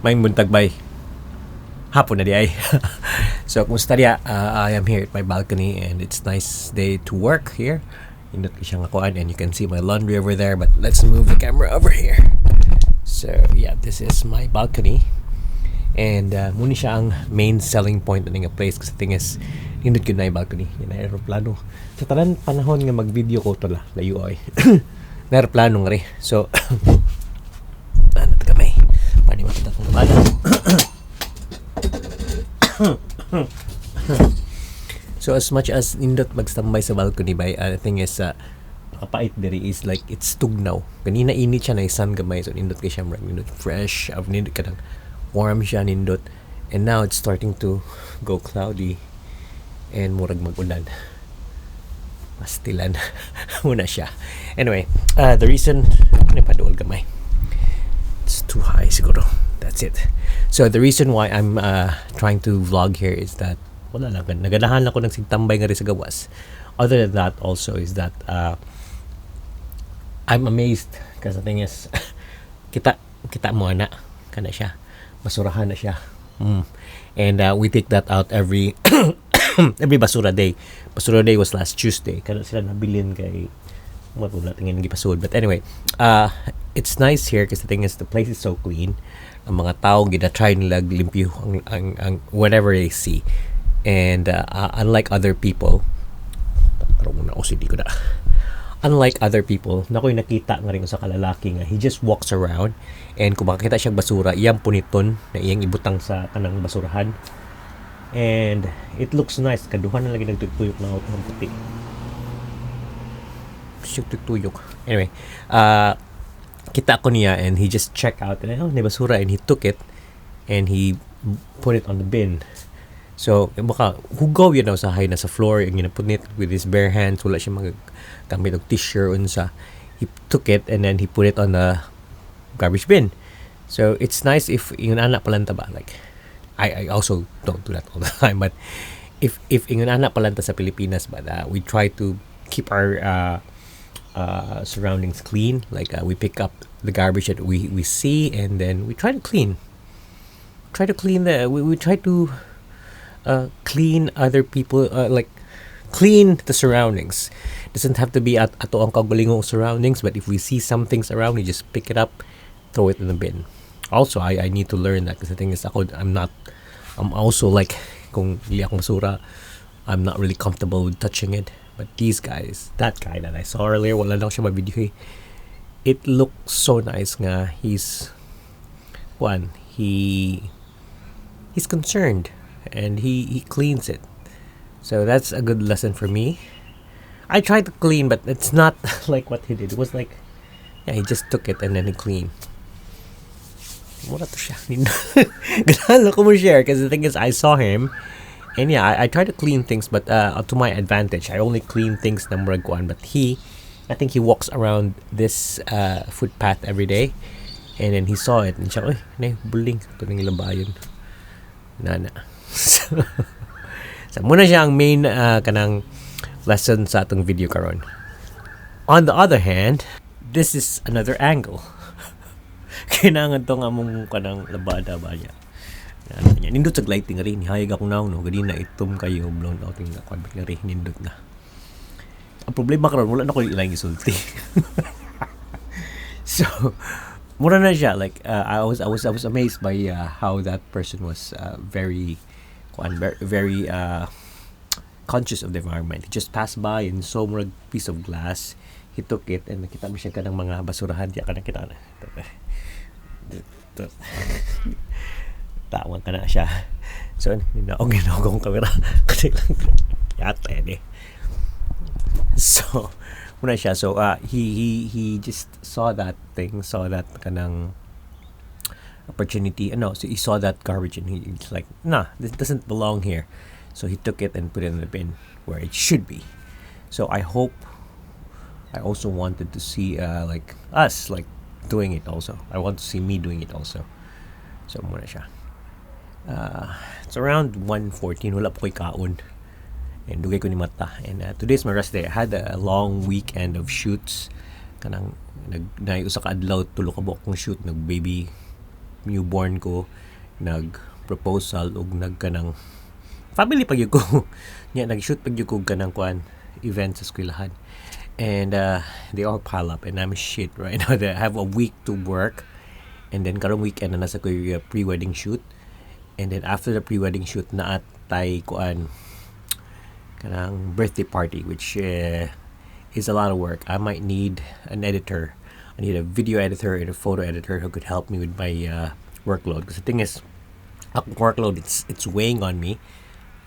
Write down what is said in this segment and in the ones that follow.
Maayong buntag, bay. Hapon na diay. So, kumusta diya? I am here at my balcony and it's nice day to work here. Nindot siya nga kuan and you can see my laundry over there, but let's move the camera over here. So, yeah, this is my balcony. And mao ni siya ang main selling point ng nga place kasi thing is nindot gyud na yung balcony. Yan ay aeroplano. Sa tanan panahon nga mag-video ko to la, layo ay. Na aeroplano nga ri. So, ano ta gamay? Paano makita itong labada? So as much as nindot magstambay sa balcony bay, the thing is nakapait diri is like it's tugnaw. Ganina init siya na sun gamay, so nindot kay siya, murag nindot fresh, of nindot kanang warm siya nindot. And now it's starting to go cloudy and murag mag-ulan. Pastilan muna siya. Anyway, the reason ano pa duol gamay. It's too high siguro. That's it. So the reason why I'm trying to vlog here is that wala lang, naganahan lang ko ng sigtambay nga rin sa gawas. Other than that also is that I'm amazed because the thing is kita kita mo na kana siya, basurahan na siya. And we take that out every basura day. Basura day was last Tuesday. Kana sila nabilin kay wala tingin gipasud, but anyway, it's nice here because the thing is the place is so clean. Ang mga tao gina try nila limpyo ang whatever they see and unlike other people, tarong na OCD ko na, unlike other people na ko'y nakita nga rin sa kalalaki nga he just walks around and kung makakita siya basura, iyang puniton na iyang ibutang sa kanang basurahan and it looks nice. Kaduhan na lagi nagtuyok na auto ng puti tuyok. Anyway, kita ko niya and he just check out and, "Oh, may basura," and he took it and he put it on the bin. So, baka hugaw yun daw sa hay na sa floor, yung ginapunit with his bare hands, wala siya maggamit og tissue unsa. He took it and then he put it on the garbage bin. So, it's nice if ingon ana pa lang ta ba, like I also don't do that all the time, but if ingon ana pa lang ta sa Pilipinas ba, that we try to keep our surroundings clean. Like we pick up the garbage that we see and then we try to clean. Try to clean the we try to clean other people, like clean the surroundings. Doesn't have to be at ato ang kaugalingong surroundings, but if we see some things around, we just pick it up, throw it in the bin. Also, I need to learn that because the thing is, ako, I'm not, I'm also like, kung dili akong basura, I'm not really comfortable with touching it. But these guys, that guy that I saw earlier, wala lang siya ma-video eh. It looks so nice nga he's one, he's concerned and he cleans it. So that's a good lesson for me. I tried to clean, but it's not like what he did. It was like, yeah, he just took it and then he cleaned. Mura to siya. Ganahan ko mo share because the thing is, I saw him and yeah, I try to clean things, but to my advantage. I only clean things na murag kuan, but he, I think he walks around this footpath every day and then he saw it and siya, "Uy, na buling ito ning labayon." Nana. So mao na siya ang main kanang lesson sa atong video karon. On the other hand, this is another angle. Kailangan tong among kanang labada ba niya. Ano niya. Nindot sa lighting rin. Hayag akong naong no. Ganina itom kayo blown out yung nakuan na rin. Nindot na. Ang problema karon, wala na ko ilang isulti. So, mura na siya. Like I was amazed by how that person was very kuan, very, very conscious of the environment. He just passed by and saw murag piece of glass. He took it and nakita mo siya kanang mga basurahan diya kanang kita na. Tawang ka na siya. So, ninaog ginaog akong kamera. Kasi lang, yata eh. So, muna siya. So, he just saw that thing, saw that kanang opportunity. No, so he saw that garbage and he's like, "Nah, this doesn't belong here." So he took it and put it in the bin where it should be. So I hope, I also wanted to see like us like doing it also. I want to see me doing it also. So muna siya. It's around 1:14. Wala pa ko'y kaon. And dugay ko ni mata. And today's my rest day. I had a long weekend of shoots. Kanang nag naay usa ka adlaw, tulo ka buok kong shoot, nag baby newborn ko, nag proposal ug nagkanang family pa gyud ko nya, nag-shoot pa gyud ko kanang kuan, event sa eskwelahan, and they all pile up and I'm shit right now. I have a week to work and then karong weekend na nasa ko pre-wedding shoot, and then after the pre-wedding shoot naa tay kuan, kanang birthday party, which is a lot of work. I might need an editor. I need a video editor and a photo editor who could help me with my workload, because the thing is, akong workload, it's weighing on me.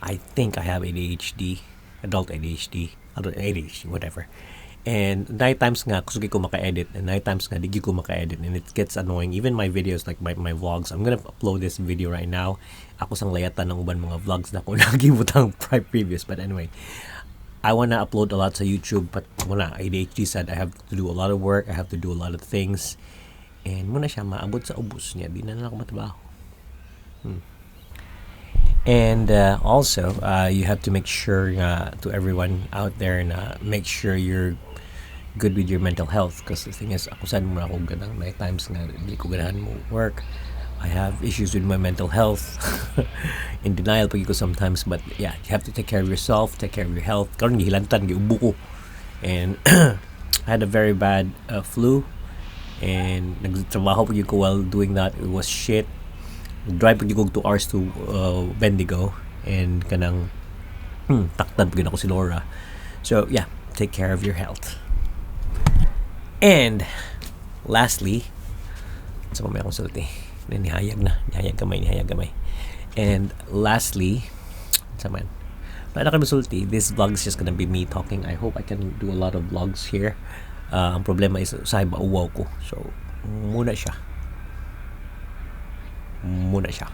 I think I have ADHD, adult ADHD, whatever. And night times nga, kusog ko maka-edit, and night times nga, di ko maka-edit, and it gets annoying. Even my videos, like my vlogs, I'm gonna upload this video right now. Ako sang layatan ng uban mga vlogs na ko nagibutang previous. But anyway, I wanna upload a lot sa YouTube, but wala, ADHD said I have to do a lot of work, I have to do a lot of things. And mao na siya, maabot sa ubos niya, di na lang ako matrabaho. And also, you have to make sure to everyone out there na make sure you're good with your mental health, because the thing is, ako sad mo ako ganang night times nga hindi ko ganahan mo work. I have issues with my mental health. In denial pag ko sometimes, but yeah, you have to take care of yourself, take care of your health. Karon gihilantan, giubo ko, and I had a very bad flu and nagtrabaho pag ko while doing that. It was shit. Drive pag ko 2 hours to Bendigo and kanang taktan pag ako si Laura. So yeah, take care of your health. And lastly, sa may akong sulti na nihayag na, nihayag gamay, nihayag gamay. And lastly, sa man wala na kami sulti. This vlog is just gonna be me talking. I hope I can do a lot of vlogs here. Ang problema is usahay mauwaw ko, so mao na siya, mao na siya.